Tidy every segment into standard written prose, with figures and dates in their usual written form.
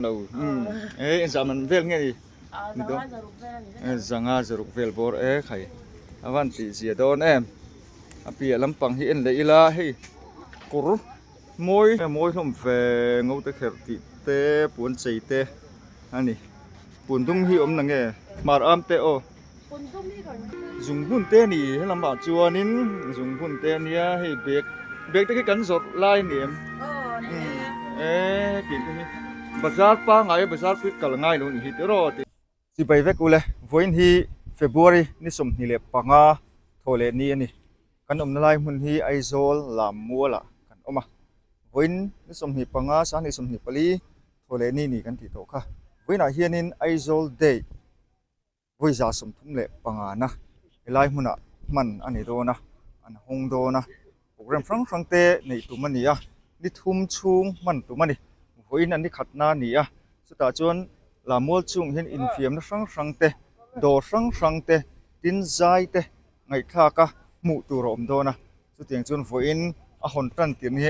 Lo umm e inzah man vel nge ni ni dawn zanga zaruk vel bawr e khai a van tih zia dawn em a piah lampang hi en leh ila hei kawr mawi mawi hlawm ve ngo te kherh tih te puan chei te a ni puan dum hi awm na nge hmar am te aw zungbun te a ni helam ah chuanin zungbun te a nia hei bag bag te khi kan zawrh lai a ni em e tih te hi bazar pangai a bazar pui kal ngai lo a nih hi tiraw tih chibai vek ule vawiin hi February ni 25 thaw leh ni a ni kan awmna lai hmun hi Aizawl lam mualah kan awm a vawiin ni 25 sanghnih 24 thaw leh ni ni kan tih tawh kha vawiinah hianin Aizawl day vawi 35 na helai hmunah hman a ni dawn a an hawng dawn a program hrang hrang te neih tum a ni a ni thum chhung hman tum a ni vawiin an ni khatna a ni a chutah chuan lammual chung hian infiamna hrang hrang te dawr hrang hrang te tin zai te ngaihthlak a hmuh tur a awm dawn a chutiang chuan vawiin a hawn tan tir ni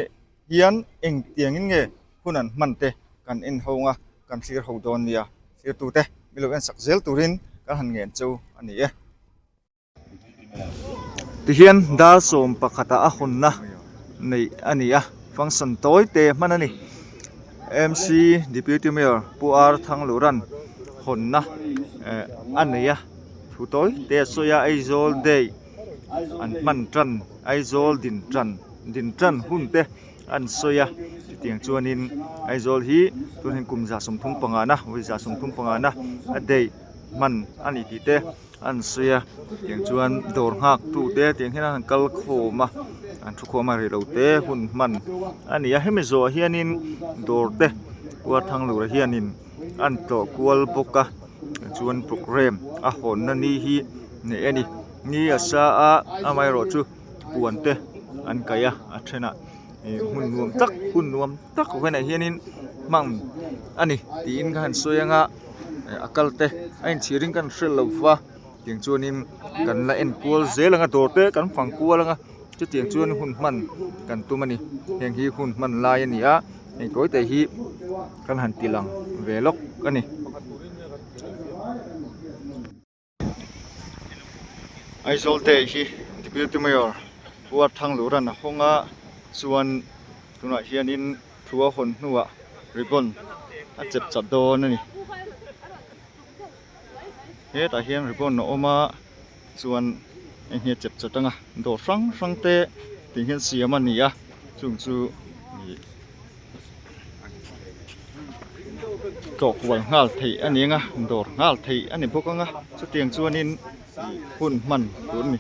hian engtiangin nge hun an hman te kan en ho ang a kan thlir ho dawn nia thirtute mi lo en sak zel turin kan han ngen chu a ni e. Tihian dar sawm pakhatah a hawnna neih a ni a function tawi te hman a ni M_C Deputy Mayor Pu R Thanglura'n hawnna eh a nei a thu tawi te a sawi a Aizawl Day an hman tan Aizawl din tan din tan hun te an sawi a chutiang chuanin Aizawl hi tun hian kum 35 na vawi 35 na a daih hman a ni tih te an sawi a tiang chuan dawr nghak tu te tiang hian an han kal khawm a an thu khawm a rei lo te hun hman a ni a hemi zawh hianin dawr te Uarthanglura hianin an tlawh kual bawk a chuan programme a hawnna ni hi neih a ni ni a sa a amaherawhchu puan te an kaih a a thenah ih hmun nuam tak hun nuam tak velah hianin hmang a ni tiin ka han sawi anga a kal te a inchhir in kan hre lo va tiang chuanin kan la en kual zel anga dawr te kan fang kual anga chutiang chuan hun hman kan tum a ni heng hi hun hman lai a ni a heng tawi te hi kan han ti lang ve lawk a ni. Aizawl te hi Deputy Mayor Pu Arthanglura'n a hawng a chuan tunah hianin thu a hawn hnuah ribbon a chep chat dawn a ni hetah hian ribbon a awm a chuan heng hi a chep chat anga dawr hrang hrang te tih hian siam a ni a chung chu ih tlawh kual nghal theih a ni ang a dawr nghal theih a ni bawk ang a chutiang chuanin hun hman tur a ni.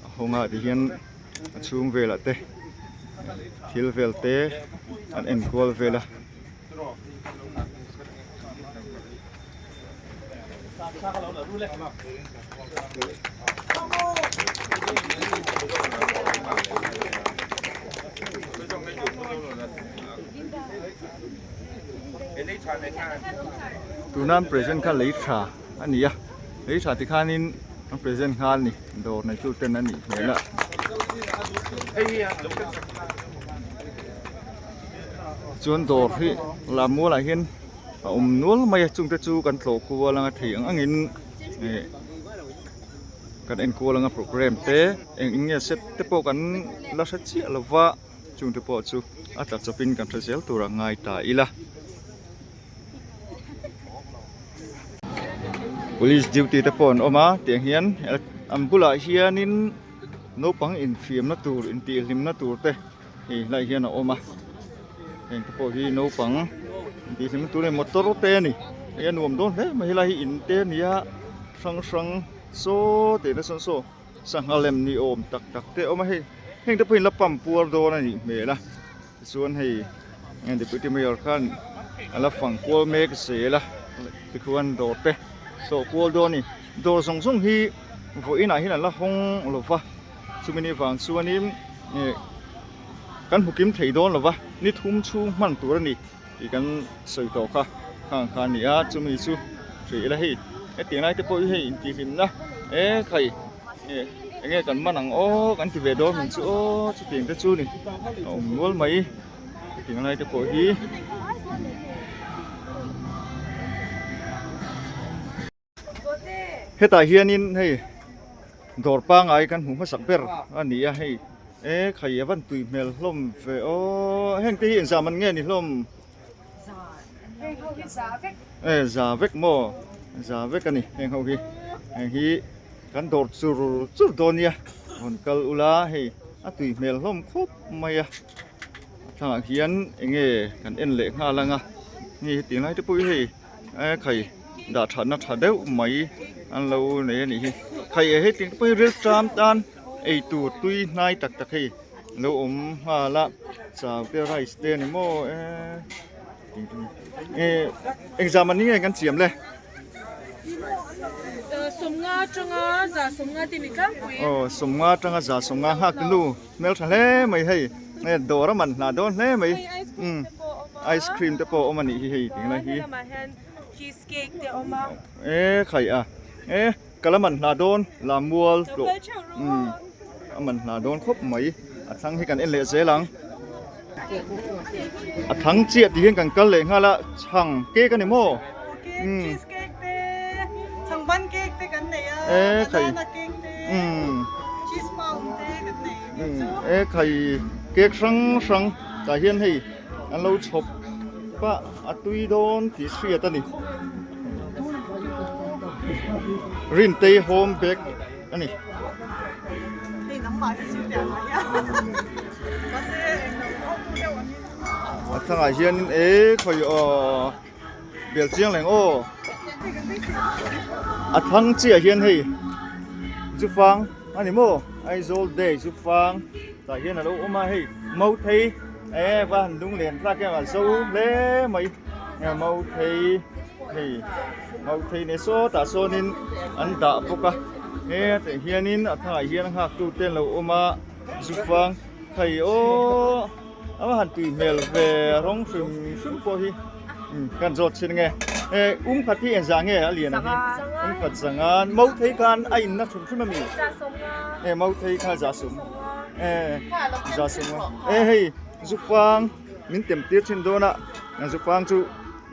A hawngah ti hian a chhung velah te thil vel te an en kual vel a. Tuna an present kha lei tha a ni a lei tha tikhanin an present nghal a ni dawr nei tu ten a nih hmel a. Chuan dawr hi lam mualah hian a awm nual mai a chungte chu kan tlawh kual anga thei ang angin ih kan en kual anga programme te eng eng nge set te pawh kan la hre chiah lo va chungte pawh chu a tla chawpin kan hre zel tur a ngai ta ila. Police duty te pawh an awm a tiang hian an bulah hianin naupang infiamna tur intihhlimna tur te hei helaiah hian a awm a heng te pawh hi naupang intihhlimna tur a ni motor te a ni hei a nuam dawn hle mai helai hi in te a ni a hrang hrang saw tih te sawn saw sangha lem ni awm tak tak te a awm a hei heng te pawh hi an la pump puar dawn a nih hmel a tichuan hei deputy mayor khan a la fang kual mek zel a tikhuan dawr te tlawh kual dawn a ni dawr zawng zawng hi vawiinah hian an la hawng lo va chumi ni vang chuanin ih. kan hmu kim thei dawn lo va ni thum chhung hman tur a ni tih kan sawi tawh kha khang kha a ni a chumi chu hrih ila hei hetiang lai te pawh hi hei intihhlimna e khai eng nge kan man ang aw kan ti ve dawn ang chu aw chutiang te chu ni a awm nual mai hetiang lai te pawh hi. Hetah hianin hei dawr pangai kan hmuh hmasak ber a ni a hei e khai a van tui hmel hlawm ve aw heng te hi engzah man nge ni hlawm e za vek maw za vek a ni heng ho hi heng hi kan dawr chur chur dawn nia rawn kal ula hei a tui hmel hlawm khawp mai a a thlangah hian eng nge kan en leh nghal ang a hei hetiang lai te pawh hi hei. E khai dah thatna tha deuh mai an lo nei a nih hi khai e heti pawh hi ril tram tan ei tur tui hnai tak tak hei lo awm nghal a chau te rice te ani maw e e engzah man ni nge kan chiam le. Sawmnga atanga za sawmnga te ni tlangpui. Aw sawmnga atanga za sawmnga nghak nu hmeltha hle mai hei e dawr a man hna dawn hle mai. Ice cream te pawh a awm a nih hi hei tih lai hi. Helamah hian cheese cake te a awm a. E khai a e ka la man hna dawn Lammual tlawh umm a man hna dawn khawp mai a thlang hi kan en leh zel ang. A thlang chiah tih hian kan kal leh nghal a chhang cake a ni maw? Umm cheese cake te chhang ban cake te kan nei a banana cake te cheese pound te kan nei. E khai cake hrang hrang tah hian hei an lo chhawp pah a tui dawn tih hriat a ni Rintei home bake a ni. A thlangah hianin e khawi aw bel chiang leng aw a thlang chiah hian hei zufang a ni maw Aizawl day zufang tah hian a lo awm a hei Mauthei e va han lung len tlak em a zo hle mai Mauthei hei Mauthei ne sawtah sawnin an dah bawk a hetah hianin a thlangah hian nghak tu te an lo awm a zufang hei aw a va han tui hmel ve rawng hrim hrim pawh hi kan zawt chin nge e um khat hi engzah nge a lian ang hi um khat zanga Mauthei khan a inna hrim hrim ami e Mauthei kha za sum. E za sum a e hei zufang min tem tir thin dawn a zufang chu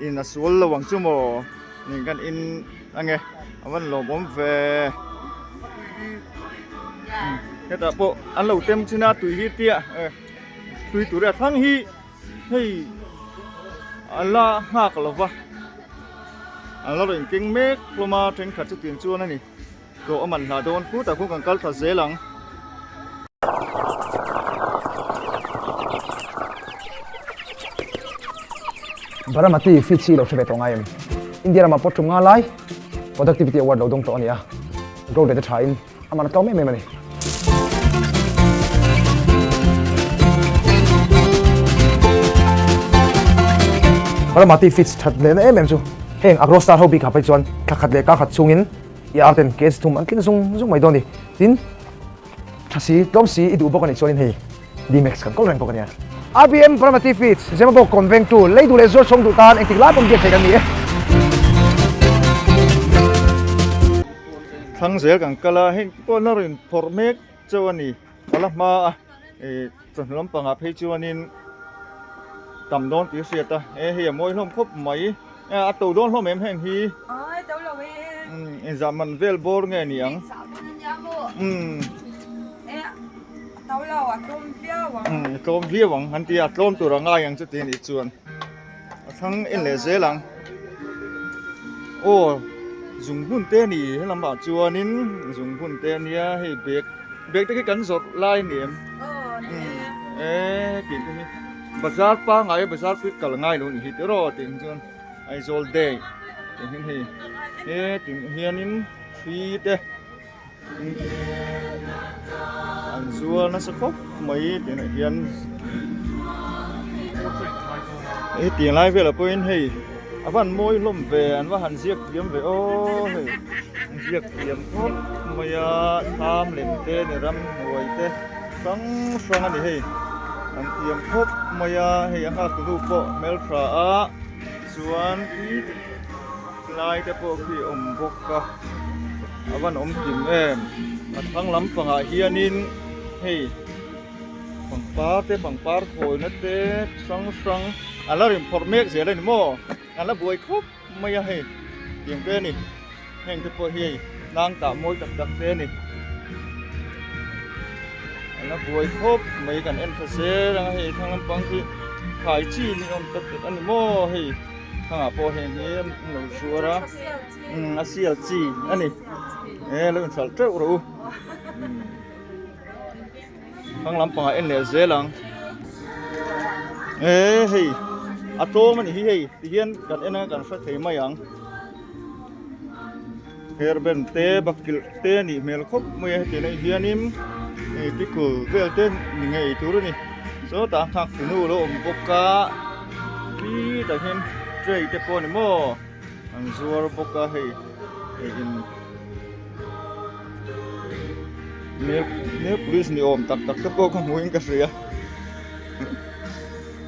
in a sual lo ang chu maw ning kan in ange a van lawmawm ve hetah pawh an lo tem thin a tui hi tia e tui tur a thlang hi hei a la nghak lo va an la rawn keng mek hlawm a thenkhat chu tiang chuan a ni. Tlawh a man hlah dawn khutah khuan kan kal thla zel ang. Baramati feed hi lo hre ve tawh ngai em? India ramah pawh tum nga lai Productivity Award lo dawng tawh a ni a, growth rate a tha in a man a tlawm em em a ni. Baramati feeds that lehna em em chu heng Agrostar ho bikah phei chuan thla khat leh kar khat chhungin I ar ten case thum an tling zung zung mai dawn a ni. Tin, tha si, tlawm si i duh bawk a nih chuanin hei D-Max kan kawl reng bawk a nia. RBM Paramati Feeds, Zemabawk kawn vengtu, lei duh leh zuar chhawng duh tan engtik lai pawm biak thei kan ni e. Thlang zel kan kal a, heng pawh la rawn phawrh mek chauh a ni. A la hma a, ih chawhnu lampangah phei chuanin tam dawn tih a hriat a, e hei a mawi hlawm khawp mai. A to dawn hlawm em heng hi? Ai to lo e. Inzah man vel bawr nge ni ang? Inzah man ania maw? E a to lo a tlawm viau ang. A tlawm viau ang an ti a, a tlawm tur a ngai ang chuti anih chuan. A thlang en leh zel ang. Aw zungbun te a ni helam ah chuanin zungbun te ania hei bag bag te khi kan zawrh lai a ni em? Aw ni e. E tih te hi. Bazar pangai a bazar pui kal ngai lo ni hi tiraw tih ang chuan Aizawl day tih hian hei he tih hianin thi te an zuar nasa khawp mai tih hian hetiang lai velah pawhin hei a van mawi hlawm ve an va han ziak thiam ve aw hei ziak thiam khawp mai a thlam lem te ni ramhnuai te hrang hrang a ni hei. An thiam khawp mai a, hei a nghak tunu pawh hmeltha a, chuan lai te pawh khi a awm bawk a, a van awm kim em. A thlang lampangah hianin hei pangpar te pangpar khawina te hrang hrang a la rim phawrh mek zel a ni maw a la buai khawp mai a hei tiang te a ni heng te pawh hi hei tlang tah mawi tak tak te a ni a la buai khawp mai kan en tha zel ang a hei thlang lampang khi thlai chi ni awm tak tak a ni maw hei thangah pawh heng hi an lo zuar a umm a sial chi a ni e lo inhralh teuh rawh u thlang lampangah en leh zel ang e hei a tlawm a ni hi hei tihian kan en a kan hre thei mai ang hairband te bakilh te a nih hmel khawp mai a heti lai hianin hei pickle vel te ni ngei tur a ni sawtah nghak tunu a lo awm bawk a khitah hian tray te pawh a ni maw an zuar bawk a hei hei in nail polish ni awm tak tak te pawh ka hmuhin ka hria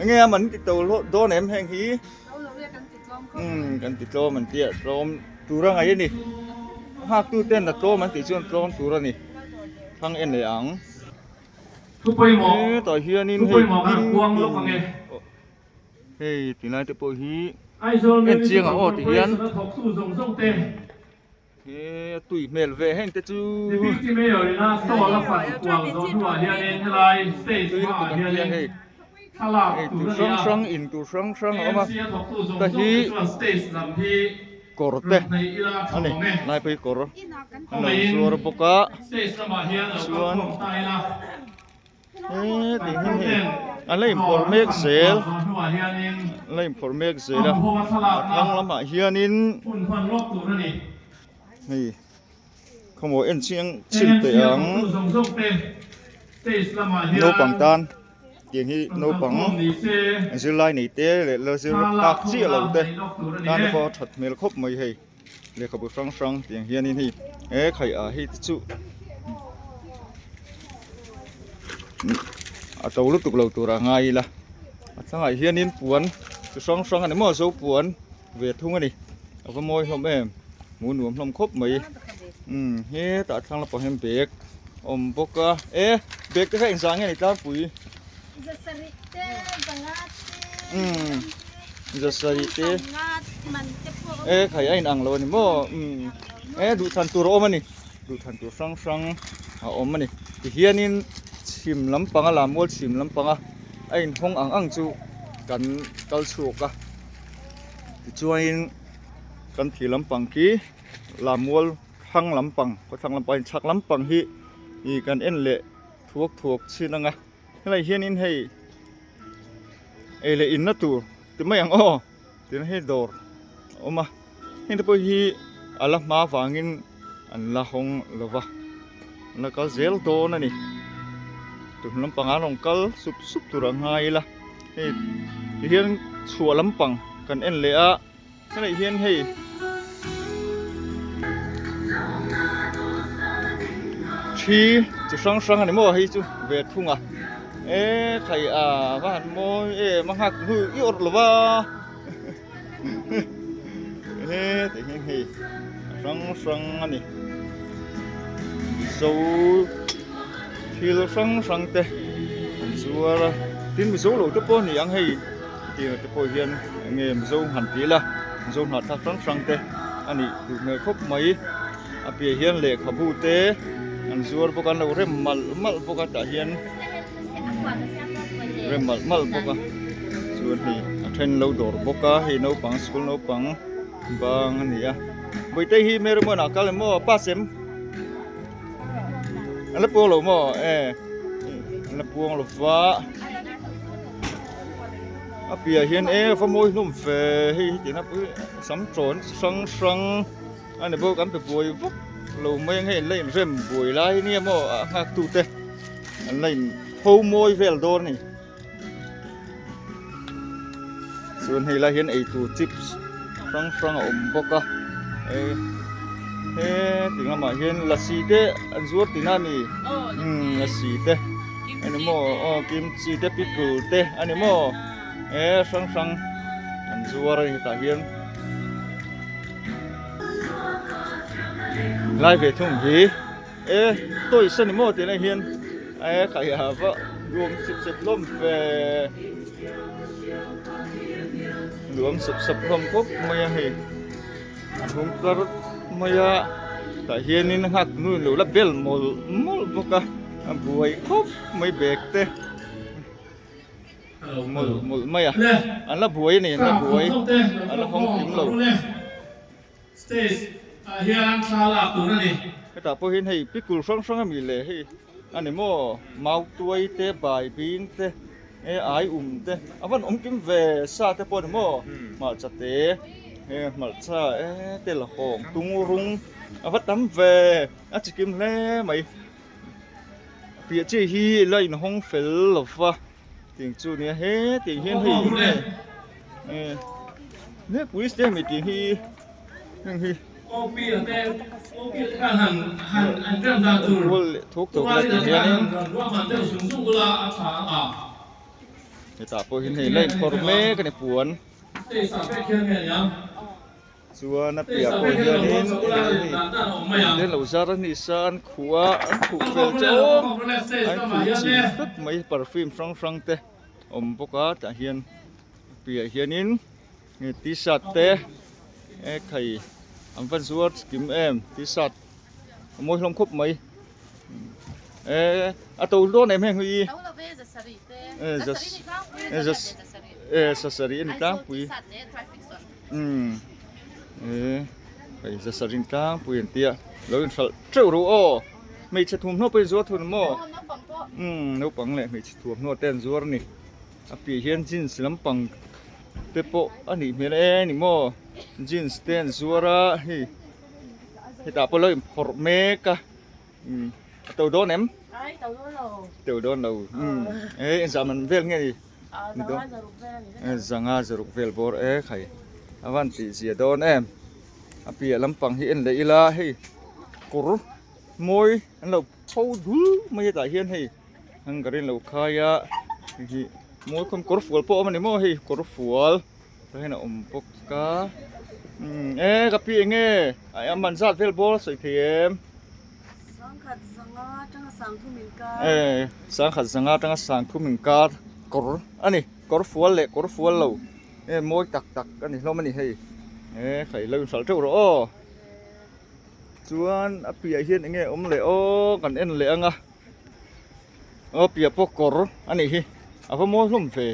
enge a man ti to dawn em heng hi. Umm kan ti tlawm an tia tlawm tur a ngaih a ni nghak tu ten a tlawm an tih chuan tlawm tur a ni thlang en leh ang hetah hianin hei tin hei tilai te pawh hi en chiang ang aw ti hian. He a tui hmel ve heng te chu. Deputy Mayor ina stall a fan kual zawh hnuah hianin helai stage Tui hmaah lutuk an tia hianin hei. thlalak Hei tur tur a ni hrang a. hrang in tur hrang hrang a awm a. AMC a thawktu zawng Ta zawng hi te chuan stage lam hi kawr te rawn hnaih ila a a tha ni. awm e. Laiphei kawr an lo Khawngaihin zuar bawk a. stage lamah hian lo kal Chuan khawm ta ila. He tih hi hei a la inphawrh mek zel a la inphawrh mek zel a a thlang lamah hianin hei khawmaw en chiang chhin teh ang naupang tan tiang hi naupang zirlai nei te leh la zir phak chiah lo te tan te pawh a that hmel khawp mai hei. Lehkhabu hrang hrang tiang hianin hei he khai ah hei te chu a to lutuk lo tur a ngai ila a changah hianin puan chi hrang hrang a ni maw zo puan ve thung a ni a va mawi hlawm em hmuh nuam hlawm khawp mai umm hetah thlang lampang hian bag a awm bawk a e bag te kha engzah nge ni tlangpui umm zasarih te e khai a inang lo a ni maw umm e duhthlan tur a awm a ni duhthlan tur hrang hrang a awm a ni tihianin chhim lampanga lammual chhim lampanga a inhawng ang ang chu kan kal chhuak a tichuanin kan thli lampang khi lammual thlang lampang khawthlang lampang chhak lampang hi ih kan en leh thuak thuak chin ang a. Helai hianin hei ei leh inna tur ti mai ang aw tiin hei dawr a awm a heng te pawh hi a la hma vangin an la hawng lo va an la kal zel dawn a ni tun lampang an rawn kal sup sup tur a ngai ila hei ti hian chhuah lampang kan en leh a. Helai hian hei thi chi hrang hrang a ni maw hei chu ve thung a e khai a va han mawi em a nghak hnu i awrh lo va he tih hian hei a hrang hrang a ni mizo thil hrang hrang te an zuar a tin mizo lo te pawh a ni ang hei. Tir te pawh hian enge Mizo han ti ila Mizo hnahthlak hrang hrang te a nih duh hmel khawp mai a piah hian lehkhabu te an zuar bawk a an lo rem malh malh bawk a tah hian rem malh malh bawk a chuan hei a then lo dawr bawk a hei naupang school naupang bang a ni a bawihte hi Mary-muanah a kal em maw pass em an la puang lo maw e an la puang lo va. A piah hian e va mawi hlawm ve hei hi tihna pui sam tawn chi hrang hrang a ni bawk an pe buai vak lo mai ang hei an la inrem buai lai nia maw a nghak tu te an la in tho mawi vel dawn a ni chuan hei lai hian eitur chips hrang hrang a awm bawk a hei he ti lamah hian lasi te an zuar tihna a ni umm lasi te. Ani maw aw kimchi te pickle te ani maw e hrang hrang an zuar a ni hetah hian lai ve thung hi e toys ani maw tih lai hian e khaih a va nuam sep sep hlawm ve nuam sep sep hlawm khawp mai a hei. A hnung tlar mai a tah hianin nghak nu in lo la bel mawlh mawlh bawk a a buai khawp mai bag te mawlh mawlh mai a an la buai a ni an la buai an la hawng kim lo hetah pawh hian hei pikul hrang hrang ami le hei a ni maw mautuai te baibing te e ai um te a van awm kim ve sa te pawh a ni maw hmarcha te he hmarcha e te la hawng tung rung a va tam ve a chi kim hle mai piah chi hi la inhawng fel lo va tiang chu nia he tiang hian hei nge e ne police te hemi tiang hi heng hi Kual leh thuk thuk la ti hianin hetah pawh hian hei la inkhawr mek a ni puan chuan a piah pawh hianin hei lo zar a ni sa an khuh a an khuh fel che awm an khuh chim vek mai perfume hrang hrang te awm bawk a tah hian piah hianin. Nge t-shirt te e khai an va zuar kim em t-shirt a mawi hlawm khawp mai e a to dawn em heng hi e e zasarih a ni tlangpui umm e hei zasarih ni tlangpui an tia lo inhralh teuh ru aw hmeichhe thawmhnaw pawh in zuar thun maw umm naupang leh hmeichhe thuamhnaw te an zuar a ni. A piah hian jeans lampang te pawh a nih hmel e ni maw jeans te an zuar a hei hetah pawh lo inphawrh mek a umm a to dawn em to dawn lo umm e engzah man vel nge ni ni dawn zanga zaruk vel bawr e khai a van tih zia dawn em a piah lampang hi en leh ila hei kawr mawi an lo pho dul mai a tah hian hei. Hungary lo khai a hei hi mawi khawm kawr fual pawh a awm a ni maw hei kawr fual tah hian a awm bawk a umm e ka pi eng nge a man zat vel bawr a sawi thei em Sangkhat zanga atanga sangthum inkar e sangkhat zanga atanga sangthum inkar kawr a ni kawr fual leh kawr fual lo e mawi tak tak a ni hlawm a ni hei e kha ilo inhralh teuh rawh aw chuan a piah hian eng nge awm leh aw kan en leh ang a. Aw piah pawh kawr a nih hi a va mawi hlawm ve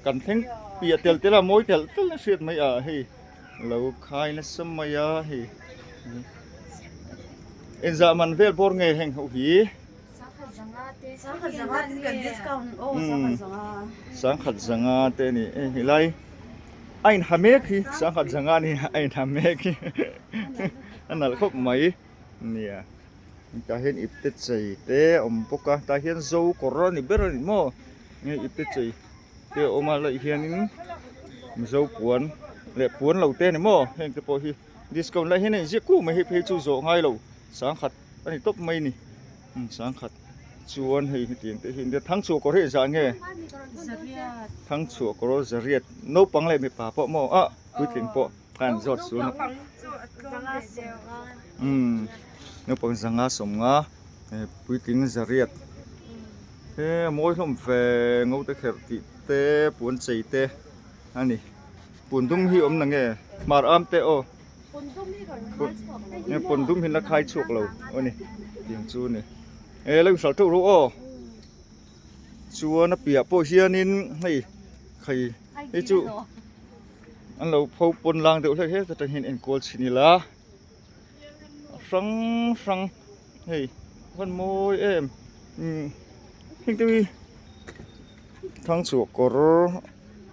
kan thleng piah tel tel a mawi tel tel a hriat mai a hei lo khai nasa mai a hei engzah man vel bawr nge heng ho hi sangkhat zanga te a ni e helai a inha mek hi sangkhat zanga a ni a inha mek hi a nalh khawp mai nia. Tah hian ipte chei te a awm bawk a tah hian zo kawr a ni ber a ni maw nge ipte chei te a awm a laih hianin mizo puan leh puan lo te a ni maw heng te pawh hi discount lai hian a inziak kuh mai hei phei chu zawh ngai lo sangkhat a ni tawp mai a ni sangkhat chuan hei hetiang te hi a ni a thangchhuah kawr hi engzah nge thangchhuah kawr zariat naupang leh mipa pawh maw ah puitling pawh. Khan zawt sul umm naupang zanga sawmnga puitling zariat he a mawi hlawm ve ngo te kherh tih te puan chei te a ni puan dum hi awm na nge hmar am te aw puan dum hi la khai chhuak lo a ni tiang chu a ni e lo inhralh teuh rawh aw chuan a piah pawh hianin hei khai hei chu. An lo pho pawn lang deuh hlek hlek atang hian enkawl chhin ila a hrang hrang hei a van mawi em umm heng te hi thangchhuah kawr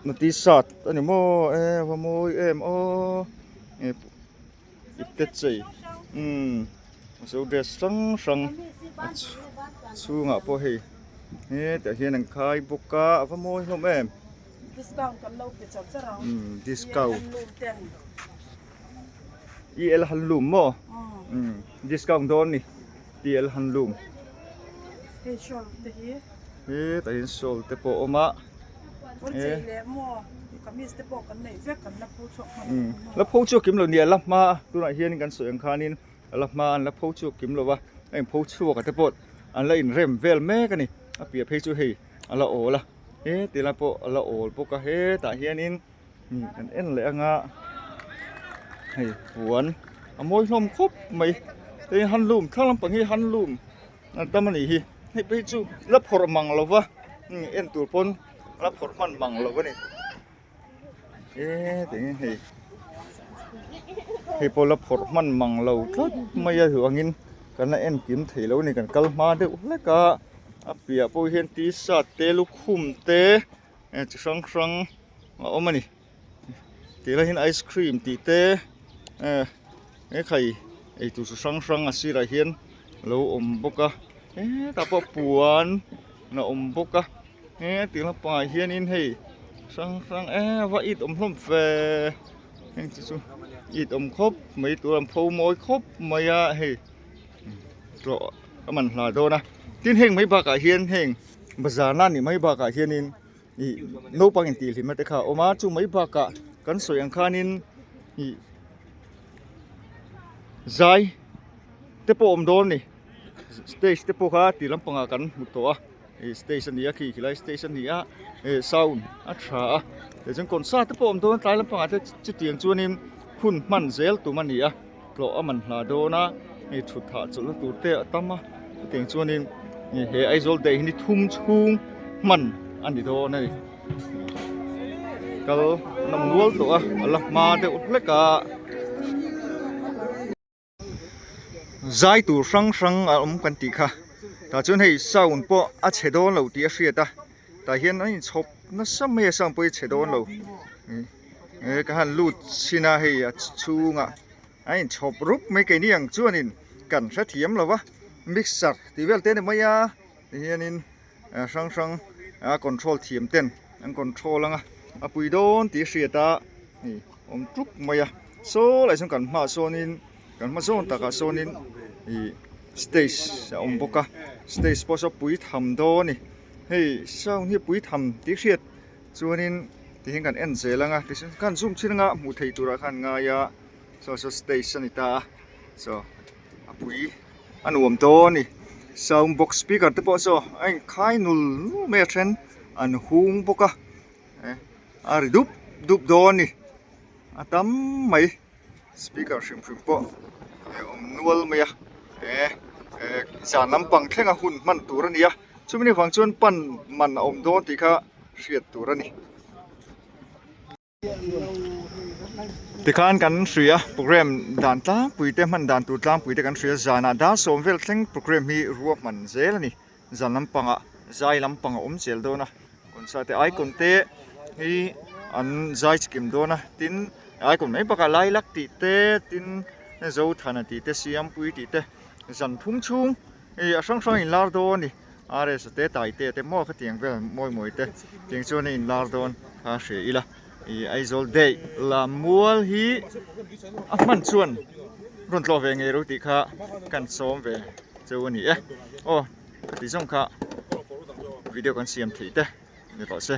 na t-shirt a ni maw e a va mawi em aw ipte chei umm zo dress hrang hrang a chhungah pawh hei hetah hian an khai bawk a a va mawi hlawm em. Discount kan lo pe char char ang. Umm discount. EL Handloom maw? Umm discount dawn ni. EL Handloom. Hei shawl te hi. Hetah hian shawl te pawh a awm a. La pho chhuak kim lo nia la hma a tunah hian kan sawi ang khanin a la hma an la pho chhuak kim lo va a in pho chhuak a te pawh an la inrem vel mek a ni a piah phei chu hei a la awl a he ti lai pawh a la awl bawk a hetah hianin kan en leh anga hei puan a mawi hlawm khawp mai hei handloom thlang lampang hi handloom a tam a nih hi hei phei chu la phawrh mang lo va en tur pawn la phawrh hman mang lo a ni e tinge hei hei pawh la phawrh hman mang lo tlat mai a duh angin kan la en kim thei lo a ni kan kal hma deuh hlek a a piah pawh hian t-shirt te lukhum te chi hrang hrang a awm a ni. Tih lai hian ice cream tih te eh he khai eitur chi hrang hrang a sirah hian a lo awm bawk a hetah pawh puan a awm bawk a he tih lampangah hianin hei hrang hrang eh va it awm hlawm fe heng te chu it awm khawp mai tur an pho mawi khawp mai a hei tlawh a man hla dawn a tin heng mai bakah hian heng bazar na nih mai bakah hianin. Ih naupang intih hlimna te kha a awm a chu mai bakah kan sawi ang khanin ih zai te pawh a awm dawn a ni stage te pawh kha tih lampangah kan hmu tawh a ih stage a ni a khi khilai stage a ni a ih sound a tha a tichuan concert te pawh a awm dawn a tlai lampangah te chutiang chuanin hun hman zel tum a ni a tlawh a man hla dawn a hei thut thah chawlhna tur te a tam a chutiang chuanin he Aizawl day hi ni thum chhung hman a ni dawn a ni kal an awm nual tawh a a la hma deuh hlek a zai tur hrang hrang a awm kan tih kha tah chuan hei sound pawh a chhe dawn lo tih a hriat a tah hian an inchhawp nasa mai a sound pawh hi a chhe dawn lo. He ka han lut chhin a hei a chhungah a inchhawp rup mai keini ang chuanin kan hrethiam lo va mixer tih vel te a ni mai a tihianin hrang hrang a control thiam ten an control anga a pui dawn tih a hriat a hei awm tluk mai a saw lai sawn kan hmaah sawnin kan hma zawn takah sawnin ih stage a awm bawk a stage pawh saw pui tham dawn a ni hei sound hi pui tham tih hriat. Chuanin tihian kan en zel anga tichuan khan zoom chin anga hmuh theih turah khan ngai a saw saw stage a ni ta a saw a pui a nuam dawn a ni sound box speaker te pawh saw a inkhai nul nul mai a then an hung bawk a eh a ri dup dup dawn a ni a tam mai. Speaker hrim hrim pawh a awm nual mai a eh eh zan lampang thlenga hun hman tur a ni a chumi vang chuan pan man a awm dawn tih kha hriat tur a ni. Tikhan kan hria program dan tlangpui te hman dan tur tlangpui te kan hria zanah dar sawm vel thleng program hi ruahman zel a ni zan lampangah zai lampang a awm zel dawn a concert te icon te hi an zai chikim dawn a tin icon mai bakah lilac tih te tin zothana tih te siampui tih te zan thum chhung hei a hrang hrang inlar dawn a ni rs te taite te maw khatiang vel mawi mawi te tiang chuan a inlar dawn kha hria ila ih Aizawl daih lam mual hi a hman chuan rawn tlawh ve ngei ro tih kha kan sawm ve cheu a ni e aw ka tih zawng kha video kan siam theih te ni rawh se.